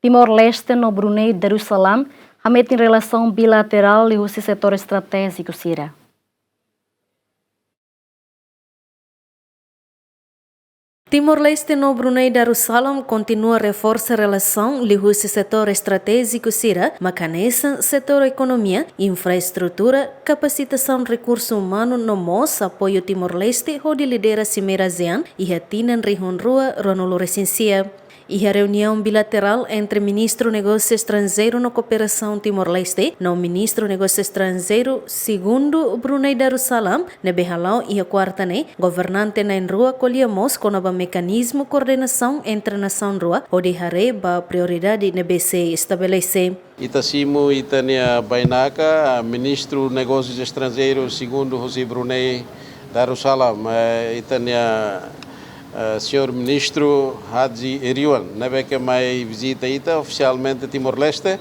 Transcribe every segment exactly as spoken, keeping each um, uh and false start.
Timor-Leste no Brunei Darussalam hametin relasaun bilaterál liuhusi setór estratéjiku sira. Timor-Leste no Brunei Darussalam kontinua reforsa relasaun liuhusi setór estratéjiku sira, mak hanesan setór ekonomia, infraestrutura, kapasitasaun rekursu umanu no mós apoiu Timor-Leste hodi lidera Simeira ASEAN iha tinan rihun rua ruanulu resin sia. Iha reuniaun bilaterál entre Ministru Negósiu Estranjeiru no Kooperasaun Timor-Leste no Ministru Negósiu Estranjeiru Segundu Brunei Darussalam ne'ebé hala'o iha kuarta ne'e, governante na'in-rua ko'alia mós kona-ba mekanizmu koordenasaun entre nasaun rua hodi haree ba prioridade ne'ebé sei estabelese. Ita simu ita-nia bainaka, Ministru Negósius Estranjeirus Segundu husi Brunei Darussalam, eh, ita-nia, eh, Señór Ministru Haji Iriwan, ne'ebé ke mai vizita ita ofisialmente Timor-Leste.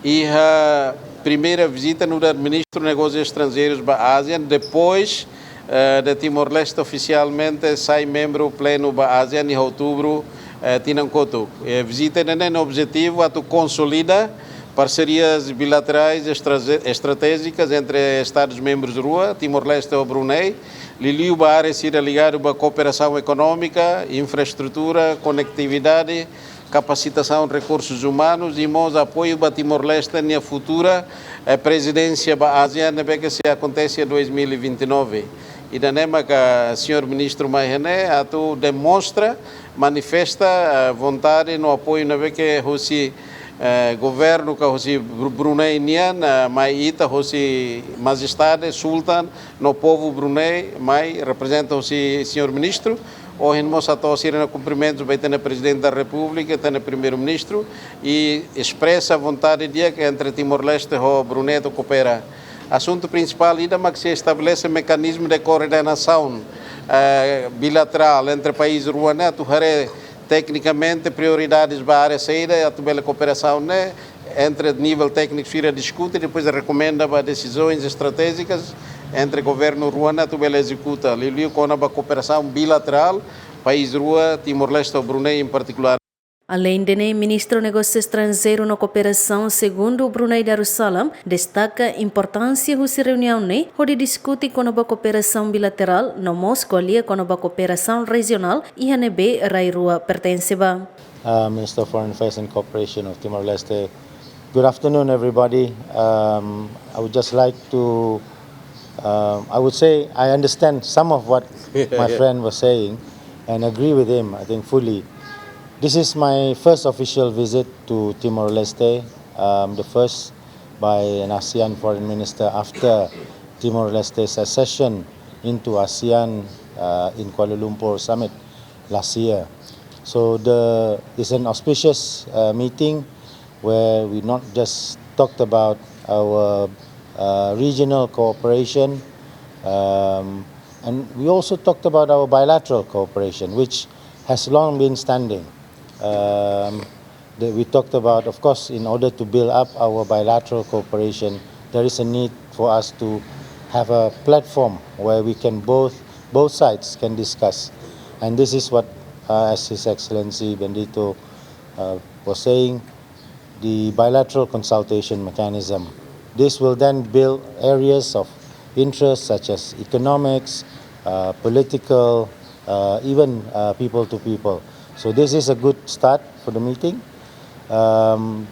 Iha primeira vizita nu'udar Ministru Negósius Estranjeirus ba ASEAN, depois eh, de Timor-Leste ofisialmente sai membru plenu ba ASEAN iha outubru, eh, tinan kotuk. Eh, vizita ne'e nia objetivu atu konsolida parserias bilaterais estraze-, estratéjikas entre Estadus membrus rua, Timor-Leste ho Brunei, liuliu ba área sira ligadu ba kooperasaun ekonómika, infraestrutura, konetividade, kapasitasaun rekursus umanus i mós apoiu ba Timor-Leste nia futura, eh, prezidénsia ba ASEAN ne'ebé ke sei akontese dois mil e vinte e nove. Ida-ne'e maka Señór Ministru mai iha ne'e atu demonstra, manifesta, eh, vontade no apoiu ne'ebé ke husi, eh, governu ka husi Bru-, Brunei nian, eh, mai ita husi Majestade Sultan no povu Brunei mai reprezenta husi Señór Ministru. Ohin mós hato'o sira-nia kumprimentus ba ita-nia Prezidente da Repúblika, ita-nia Primeiru-Ministru, i espresa vontade di'ak entre Timor-Leste ho Brunei atu koopera. Asuntu prinsipál ida mak sei estabelese mekanizmu de koordenasaun, eh, bilaterál entre país rua ne'e atu haree teknikamente prioridades ba área saida atu bele kooperasaun ne'e entre nivel tékniku sira diskute, depois rekomenda ba desizações estratégicas entre governu rua ne'e atu bele ezekuta, liuliu kona-ba kooperasaun bilaterál, país rua, Timor-Leste ho Brunei em particular. Aleinde ne'e, Ministru Negósiu Estranjeiru no Kooperasaun Segundu Brunei Darussalam destaka importánsia husi reuniaun ne'e hodi diskute kona-ba kooperasaun bilaterál no mós ko'alia kona-ba kooperasaun rejionál iha ne'ebé rai rua pertense ba. Uh, Minister of Foreign Affairs and Cooperation of Timor-Leste. Good afternoon, everybody. Um, I would just like to, um, I would say I understand some of what my friend was saying and agree with him, I think, fully. This is my first official visit to Timor-Leste, um, the first by an ASEAN foreign minister after Timor-Leste's accession into ASEAN, uh, in Kuala Lumpur summit last year. So the, it's an auspicious, uh, meeting where we not just talked about our, uh, regional cooperation, um, and we also talked about our bilateral cooperation, which has long been standing. Um, that we talked about, of course, in order to build up our bilateral cooperation, there is a need for us to have a platform where we can both, both sides can discuss. And this is what, uh, as His Excellency Bendito, uh, was saying, the bilateral consultation mechanism. This will then build areas of interest such as economics, uh, political, uh, even, uh, people to people. So this is a good start for the meeting. Um,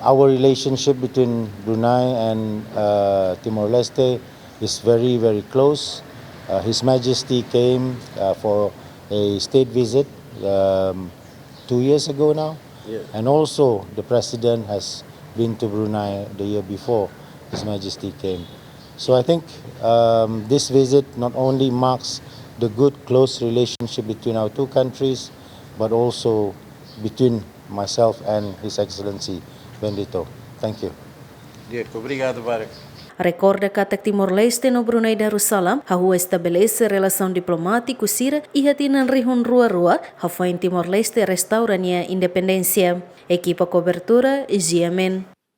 our relationship between Brunei and, uh, Timor-Leste is very, very close. Uh, His Majesty came, uh, for a state visit, um, two years ago now. Yeah. And also, the President has been to Brunei the year before His Majesty came. So I think, um, this visit not only marks the good, close relationship between our two countries, but also between myself and His Excellency Bendito. Thank you. Di'ak, obrigadu barak. Rekorda katak Timor-Leste no Brunei Darussalam hahú estabelese relasaun diplomátiku sira iha tinan rihun rua rua, hafoin Timor-Leste restaura nia independénsia. Ekipa kobertura, G M N.